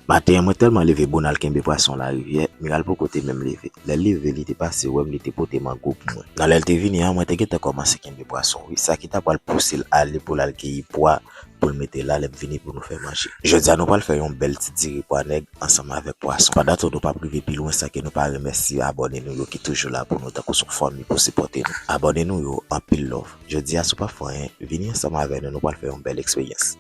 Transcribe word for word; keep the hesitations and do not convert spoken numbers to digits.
Maten an, mwen tèlman leve bonè al kenbe pwason larivyè, Miral poko te menm leve. Lè l leve, li te pase wè m, li te pote mango pou mwen. Nan lè l te vini an, mwen te gentan kòmanse kenbe pwason wi, sa ki ta pral pouse l ale pou l al keyi pwa pou l mete la lè m vini pou nou fè manje. Jodi a, nou pral fè yon bèl ti diri pwa nèg ansanm avèk pwason. Pandan tou nou p ap rive pi lwen san ke nou pa remèsye abòne nou yo ki toujou la pou nou tankou s on fanmi pou sipòte nou. Abòne nou yo, anpil love. Jodi a, si w p ap fè anyen, vini ansanm avè nou, nou pral fè yon bèl eksperyans.